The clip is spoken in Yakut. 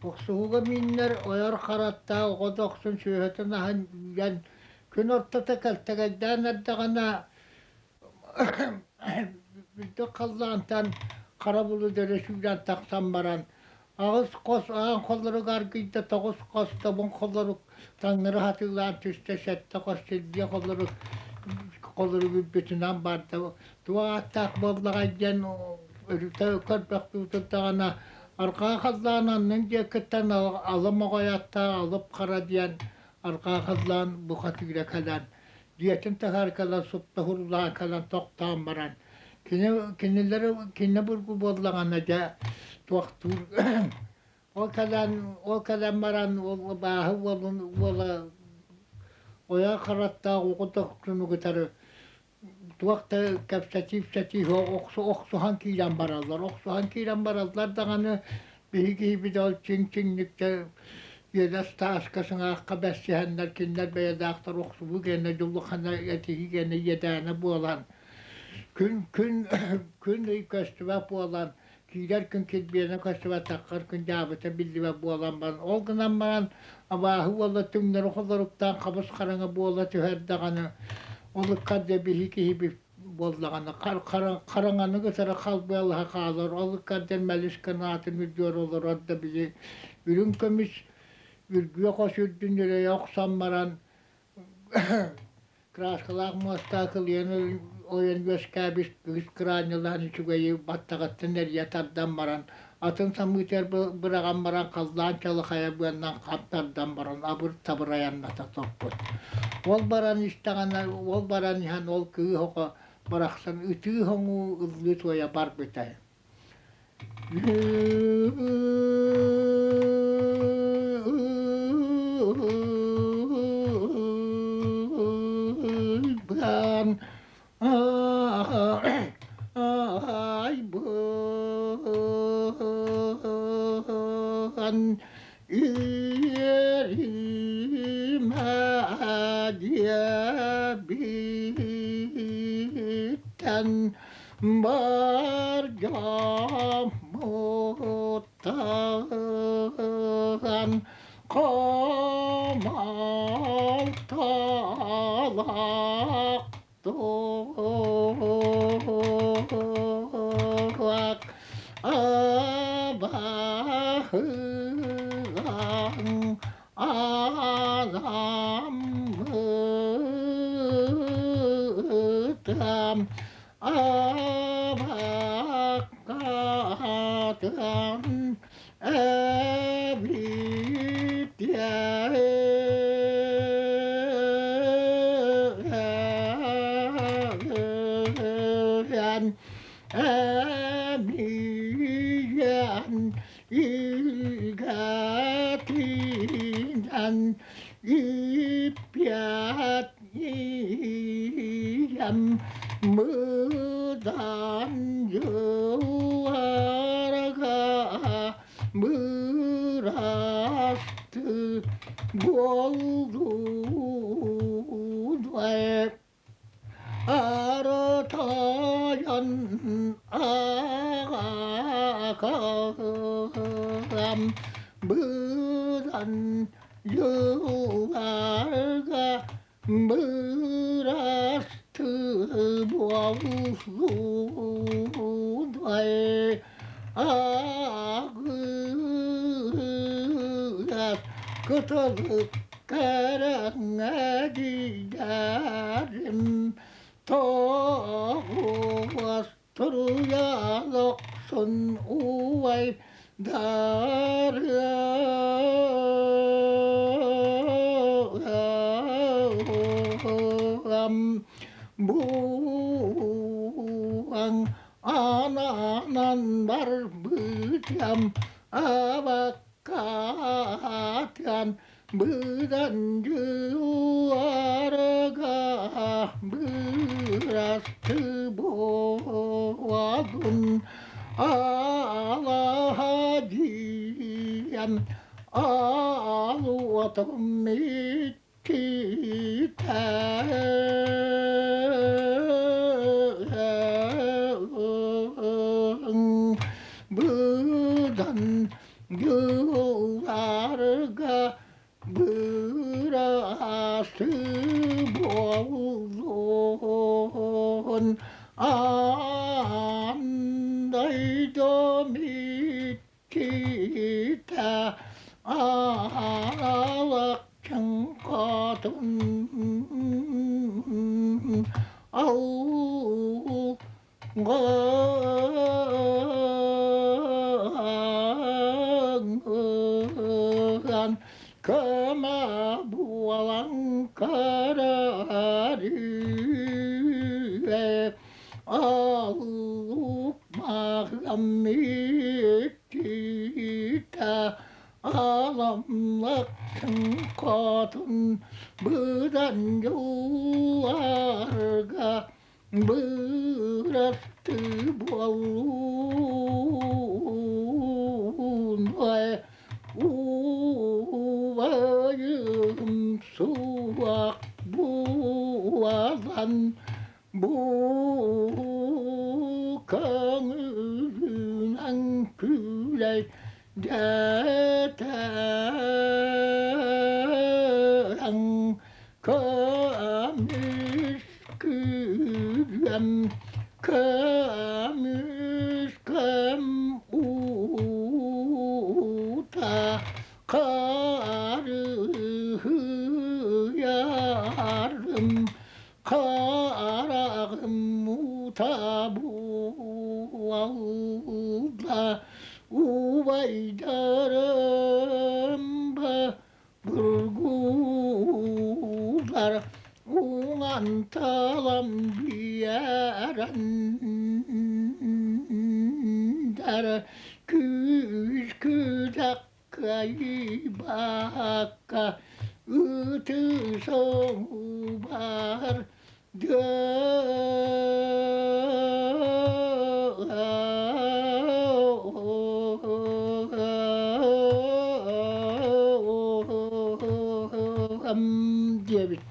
Охсуһууга мииннэр ойор хараттаах оҕо дохсун сүөһүтүн аһын үүрэн, күн ортото кэлтэгэйдээн эрдэҕинэ үрдүк халлаантан хара булут өрө сүүрэн тахсан баран, аҕыс хос аан холорук аргыйда, тоҕус хос тобун холорук таҥнары хатыылаан түстэ, сэттэ хос силбиэ холорук холорук үрбүтүнэн барда. Туох ааттаах буоллаҕай диэн өрүтэ көрбөхтүү турдаҕына, арҕаа халлаан аннын диэкиттэн ала моҕой аттаах Алып Хара диэн арҕаа халлаан бухатыыра кэлэн, дьиэтин таһаар кэлэн супта уһуруулаан кэлэн тохтоон баран кини кинилэри кинини бургу буоллаҕына дьэ туохтуур ол кэлэн ол кэлэн баран ол абааһы уолун уола ойоо хараттаах угу тохтуну кытары туох да кэпсэтии-ипсэтии охсуһан киирэн бараллар. Охсуһан киирэн бараллар даҕаны биһиги киһибит ол чиҥ-чиҥниккэ үөлэс тааска сыҥаахха бэрсиһэннэр кинилэр бэйэлээхтэр охсуһуу гэнэ дьулухана этиһии гэнэ иэдээнэ буолан күн күн күн ый көстүбэт буолан киирэр күн килбиэнэ көстүбэт таххар күн дьаабыта биллибэт буолан баран ол гынан баран абааһы уола түҥнэри холоруктаан хабыс хараҥа буола түһэр даҕаны ол ыккарда биһи киһибит буоллаҕына хараҥаны кытары халбыалаһа хаалар ол ыккарда мэлис гынаатын үрдүгэр олорор да били үрүҥ көмүс үргүө хос үрдүн үрэйэ охсон баран Кырааскалаах муостаах кылыйан ойон үөскээбит кыыс кыраанньалаан үчүгэйи баттаҕыттан эрийэ тардан баран, атын самыытыгар быраҕан баран халлаан чалахайа быаннан хам тардан баран абыр-табыр айанната турбут. Ол баран истэҕинэ, ол баран иһэн ол кыыс оҕо барахсан ытыы-хоҥуу ыллыы туойа барбыта. Айбыан үөрүмэ диэбиттэн бар дьоммуттан хомолтолох туох абаһыган аламмытам Абаккатан эбитиэн эмиэн илгэтинэн иппиэт Ийэм мыдан дьылларга бырасты буоллун Арытайан аҕакам быдан дьылларга Бырасты буоллунай ааҕыас кытылык кэрэҥэдийдэрим тоҕуос туруйан охсун уай дарыам буаҥ ананан барбытам абаккатан быдан дьуарга бырасты буолун алаһадиям алуотум иккитэ быдан дьуарга. дьылларга быраасы буоллун аан дойду иччитэ аалакчын хотун алгыан көмө буолан көрөрү Аллук миттиитэ аламлаксын хотун быдан дьулларга бырасты буоллун убайым суох буолан бу көҥүлүнэн күүлэй дэтэн көмүс күлэм көмүс көм уута харыһыйарым хараҕым уута буолла убайдарым бургуулар уҥан талан биэрэннэр күүс күдэх кыайбакка ытыы соҥубар диэбит.